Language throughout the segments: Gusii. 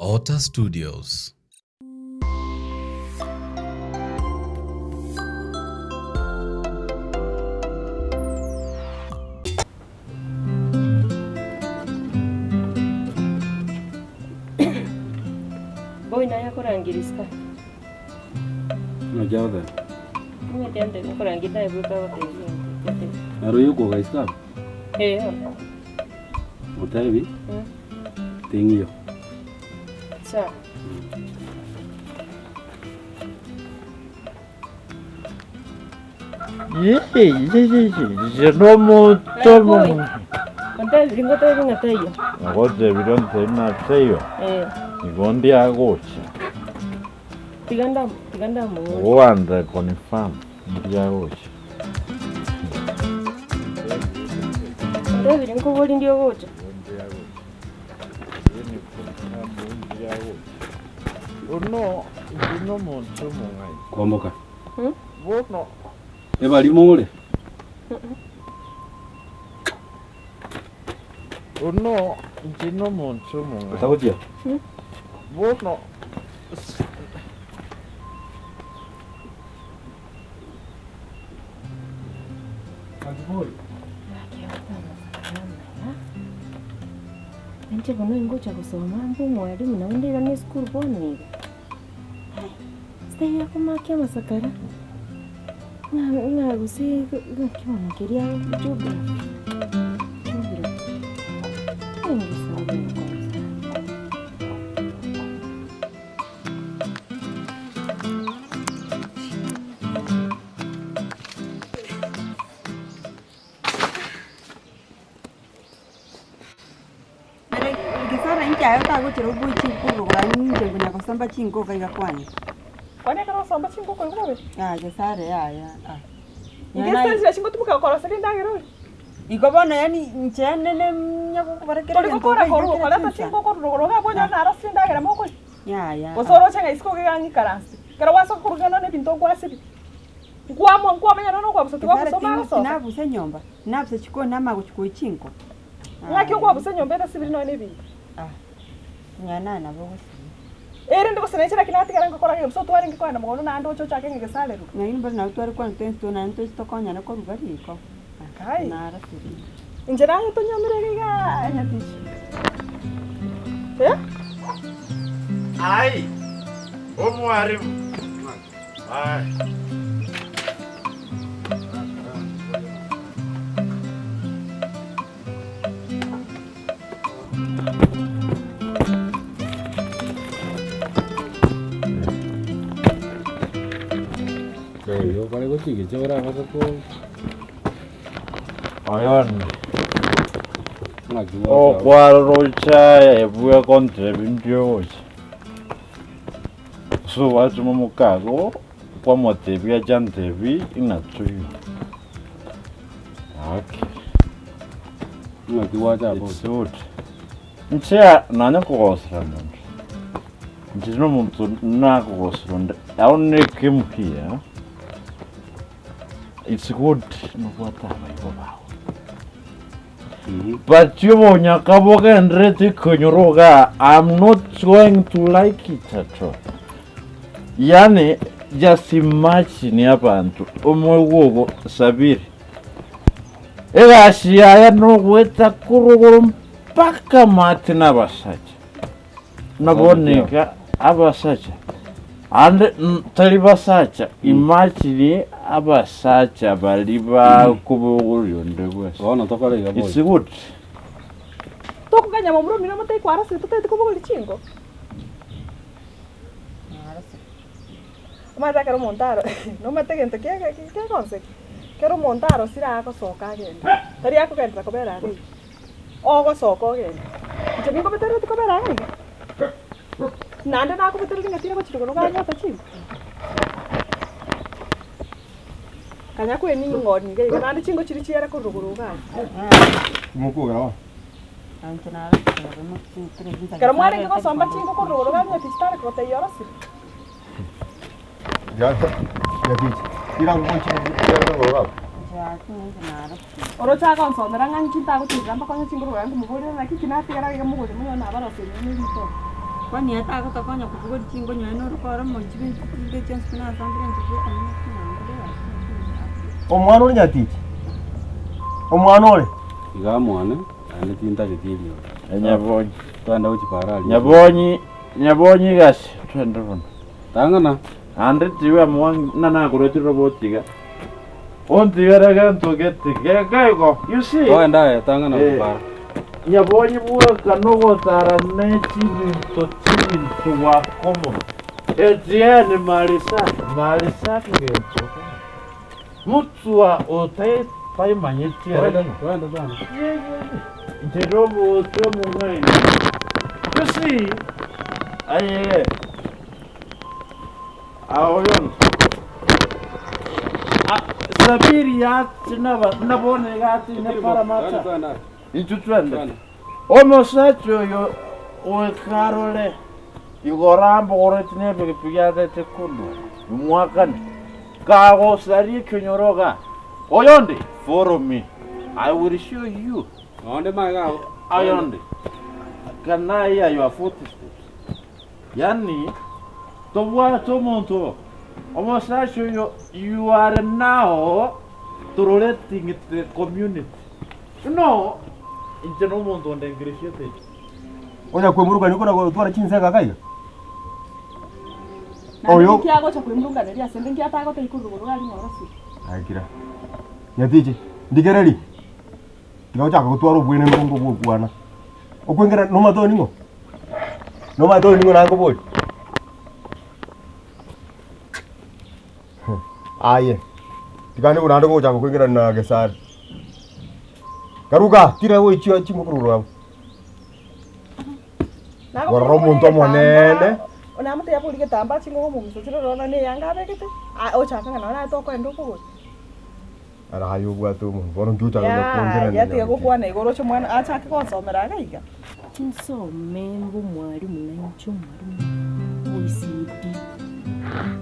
Otter Studios. Boy naye akorangeria isiko. Ng'aki agoteba? Omanyete antebi okorangeria naye bweka agotebia ng'a Naro oyo okoga isiko abwo? Eh. Motebi, ting'iyo. Sawa. Inche nomonto omonge. Ontebirie ngotebi ng'a taiyo. Nagotebirie ontebi ng'a taiyo, Eh. igo ndiagocha. Tiga nda tiga ndamoborie. Go and confirm ndiagocha. Ontebirie nkoborie ndi ogocha. Kwamboka. Ebarimo ore? Otagochia? Inche bono ingocha gosoma mbe omwalimu nabo ndairane esukuru bono iga. Ai, sitaiyo akomakia amasakara, ng'a ng'a gose ng'aki bono keria geography, geography, engesabu kwanza. Ere Gesara inki aye otagochera oboe chinkuruga inche konya gosomba chinkuka iga kwane? Kwani ekero ogosomba chinkuka oigwe bobe? Ah Gesare yaya ah. Inche estori chiria chingotumeka gokoroseria endagera ore? Igo bono yaani inche nene nyagokobara kera Tori egento gokora iga korwa kera okoreta chinsa. chinkuka korwa rogoro iga abwo onyore narosirie endagera mokoria? Yaya Gose oroche ng'a isiko iga ng'ikaranse. Ekero gwasoka korwa iga nonye ebinto nkwasibia. Nkwamwa nkwamenya nonya okwabusa Gesare tigwabusa ting'o omagosoka. tinabusa enyomba, nabusa chikoni namagochi koyia chinko. Ng'aki okwabusa enyomba etasibiri nonya nebinto? Ah, ng'a nabo ogosibia. Erinde gose nainche naki natigara ngokora ng'a gose otwarenge kogenda mogondo naende oche ochake ng'a egesare ruga. Lakini bono nabo tware kwana twensi to naende tochi tokonyane koruga riko. Kai. Narasire. Inche naye tonyomire iga igaa nyatichi. Eh? Ai, omwarimu. Ai. Oyo okare gochigecha orabase ko Oyondi ng'aki gwacha okwarocha ebwe kontebi ndiogocha so gwatuma mokago kwamotebia ache antebi ng'a toiyo. Okay. Ng'aki gwacha abwo? It's good. Inche nanya kogosera monto. Inche nomonto nakogosera onde. I only came here. It's good nobwate abaibo bao. But obonyaka bogenderete konyora iga, I'm not going to like it at all. Yaani just imagine abanto omoigwa ogo Sabiri egasi yaye nogoeta korogoro mpaka maate na abasacha nabo iga abasacha ande tari basacha imagine abasacha baria bakobogoria onde bwensi Bono tokore iga it's boigo. good. Tokoganya momura omino motai kwarasire totaeti kobogoria chinko. Omanyete ekero omonto aro nomanyete egento kiaye kegonseki, ekero omonto arosire agosoka agende, tari akogenderera kobera iga iga, ogosoka ogende. Inche ninkobeterereti kobera iga iga, naende nakobetereria ng'a tira gochia igoro ganyota chinko. Kanya kwening'onia iga iga naende chinko chiria chiere korwa igoro iga abwo. Ekero mwarenge gosomba chinko korwa igoro iga abwo tichitare kogotebia orosire. Oroche agonsomera ng'a inki ntagochirera mbakonye chinguru iga nkomoborera naki ki natigara iga mogocha monyore nabaroseire ne ritoke. Kwani ere tagotokonya kobogoria chinko nonye na orokoro mochibe chinde chionsi buna asambire inche bweka ng'a ng'a ng'a Omwana ore nyatichi, omwana ore. Iga mwane, naende tintageti eriogi. Nyabonyi. Twagenda gochia para aria. Nyabonyi, Nyabonyi gasi, twende bono. Tang'ana. Naende tiwe mwangi na nakoreti roboti iga. Ontigere gento gete geke igo. You see? Twagenda aye, tang'ana gochia Eh. para. Nyabonyi bweka nogotara ne chibinto chibinto gwakomo. Etiene mali safi, mali safi gento. Mutua otai taimanyeti ere. Twagenda, twagenda, twagenda. Inche nomonto omong'aini. You see, aye aoyo Sabiri yati naba nabone gati ne paramata. Twagenda, Intwe twende. twagenda. Omosacha oyo oekarore igoro ambogoretie na ebigepigi atete kondua imwakane kagosaria ekenyoro iga oyonde follow me I will show you Nonde magega abwo. oyonde can I hear your footsteps yaani tobwate omonto omosacha oyo you are now tolerating the community no inche nomonto onde nkeresiete ekio. Onya kwemurungania okona gotwara chinsega iga iga. Naende Oyo- ninki agocha kwemurunganeria ase ende, nki atagotebia korwa igoro aria ng'a orosire? Aye kira. Nyatichi, ndigereri. Tiga gochaka gotwara obwenenu bongo bwa okwana. Okwengera nomanyete oyo ning'o? Nomanyete oyo ning'o nakoboria? Aye, tiga nigo naende gochaka koengerana na Gesare. Karuka, tira goichia chingoko roro abwo. Korora omonto omonene. Namotebia abori getambaa chingoko momisa chire ororo na eyanga abegete, ah ochaka ng'a nonye naye tokoenda okogora. Ara aye obwate omonto, bono nki ochaka Yaya, koengerana tiga na gokwana igoro oche omwana achake gonsomera iga iga. Chinsome mbe omwalimu na inche omwalimu o ECD.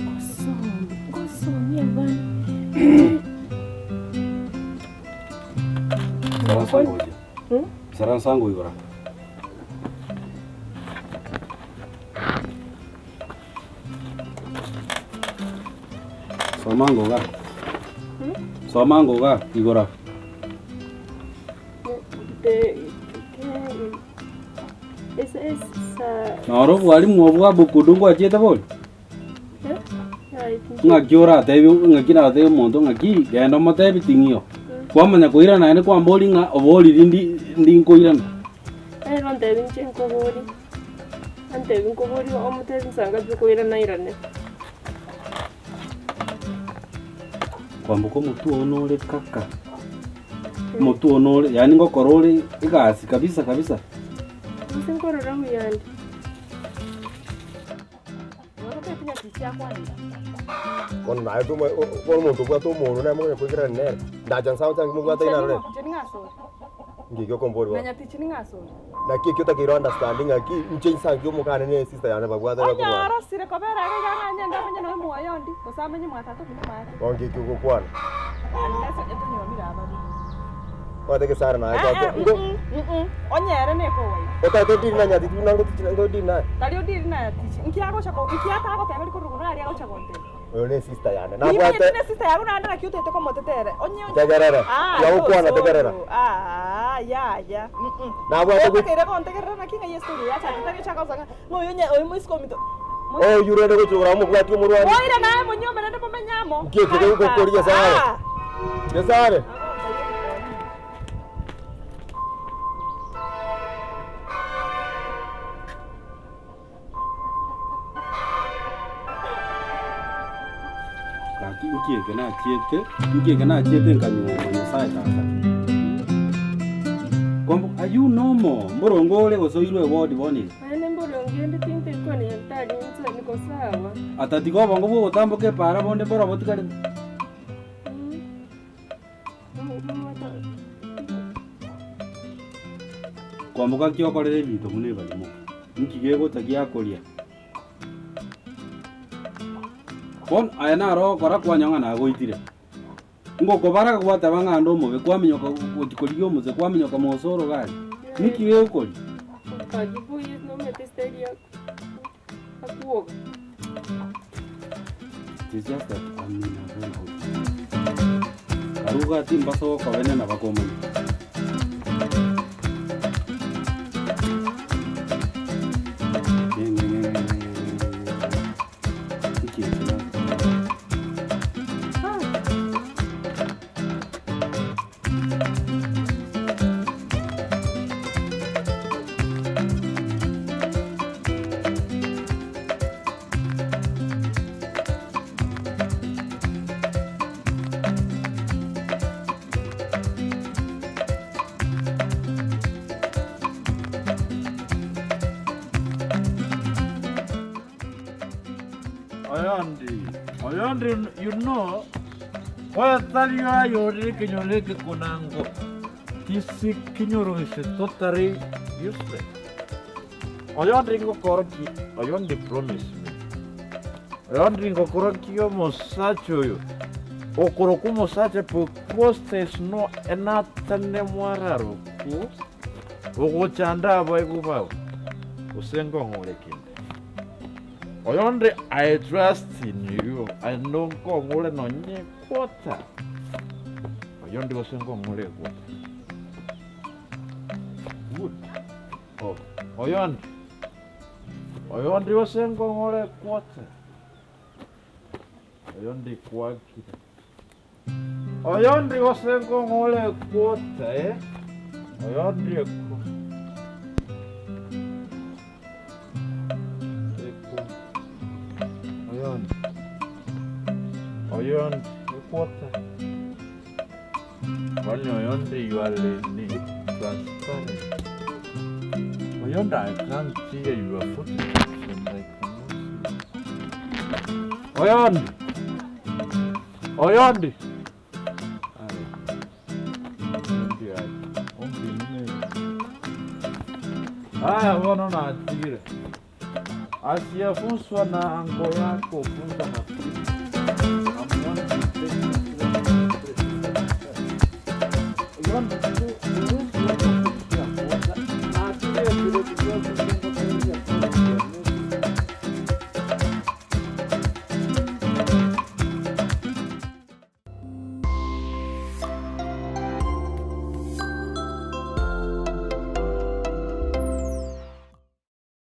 Ngosomia, ngosomia abana. Saransa ngocha. Saransa ngoigora. Soma ngoga. Soma ngoga igora. Noro obwalimu obwo bwa bokudu ngwachiete bori? Ng'aki oratebi ng'aki naratebie omonto ng'aki genda omotebi ting'iyo. Kwamanya koirana naende kwambori ng'a oboriri ndi ndi nkoirana. Ere ontebi inche nkobori, antebi nkobori omotebi nsa ngapi okoirana airane. Kwamboka omotwe oo nore kaka, omotwe oo nore yaani ngokora ore egasi kabisa kabisa. Inche nkorora mbuyande. Bono naye toma bono omonto obwate omoro naye mokonya koikerana nere, ndacha nsabe nsange mobwate inarore. Inche ning'asore. Nki ekio okombori Na bono? nyatichi ning'asore. Naki ekio otakeire understand ng'aki inche nsange omokane ne esister yane babwate Onye bakorwana. orosire kobera iga iga ng'a ng'ende amenye noyo moyo ondi, gose amenye mwa tata omino maate. Bono nki ekio ogokwana? Unless onye tonyuomire ababere. Omanyete gesare naye Eh, eh, gwake igo mm, mm, mm. Onye ere nekowaida. otagete odeal na nyatichi buna ngotichi ngodeal naye. Tari odeal na nyatichi. Nki agocha ko nki atagoteberi korwa igoro aria agocha gontebia. Oyo ne sister yane. Nimanyete Nabwate ne sister yago naende naki otaete komotetere. Onye onye Tegerera. Ah, Tiga gokwana tosoto. tegerera. Ah, yaya. Mm, mm. Nabwate go Otakeire gontegerera naki ng'ai estory eye yachakete tari ochake gosoa ng'a ng'a oyo onye oyo moiseke ominto. Oyio rende gochia korora omobwati omorwani. Moire naye monyuome naende momenye amo. Nki eke kegokoria Gesare? Ah. Gesare. Gaki nki eke nachiete, nki eke nachiete nkanyuoma Nyasaye tata. Kwamboka are you normal? Mboronge ore gose oirwe eward bono iga? Naende mboronge inde tintari kwana nyagetari inche niko sawa. Ata tiga obongo bwa ogotamboka epaara bonde mboro botigarete. Kwamboka ki okorera ebinto buna ebarimo? Nki gegocha giakoria? Bono aya naro ogokora kwanyora ng'a nagoitire. Ngokobara gwateba ng'a ande omobe kwaminyoka gochi korigia omose kwaminyoka mosoro gari. Niki gegokoria? Akajibu yes nomanyete estyle akwoga. It is just that I'm in a very good mood. Karuga timbasoka bene nabakomanya. Oyondi, oyondi you know, gwetario ayore ekenyoro eke konango tisi kenyoro ase totally useless. Oyondi ngokora ki? Oyondi promise me. Oyondi ngokora ki omosacha oyo? Okorokwa omosacha because there's no enatane mwararokwo ogochanda abaibwa bao gose nkong'ore kende. Oyonde I trust in you, I know nkong'ore nonye equota. Oyonde gose nkong'ore equota. Good. Oh, oyonde. Oyonde gose nkong'ore equota. Oyonde kwakire. Oyonde gose nkong'ore equota, eh? Oyonde ekwo. Ekwo. Oyonde. Oyonde equota. Onye oyonde you are in transparent. Oyonde I can't hear your footsteps and I cannot see. Oyonde. Oyondi. Aye. Oyondi aye. Ombinime. Aya bono natigire. Asiyefunzwa na ango yako funzwa na Kristo. I'm one to take. Oyondi.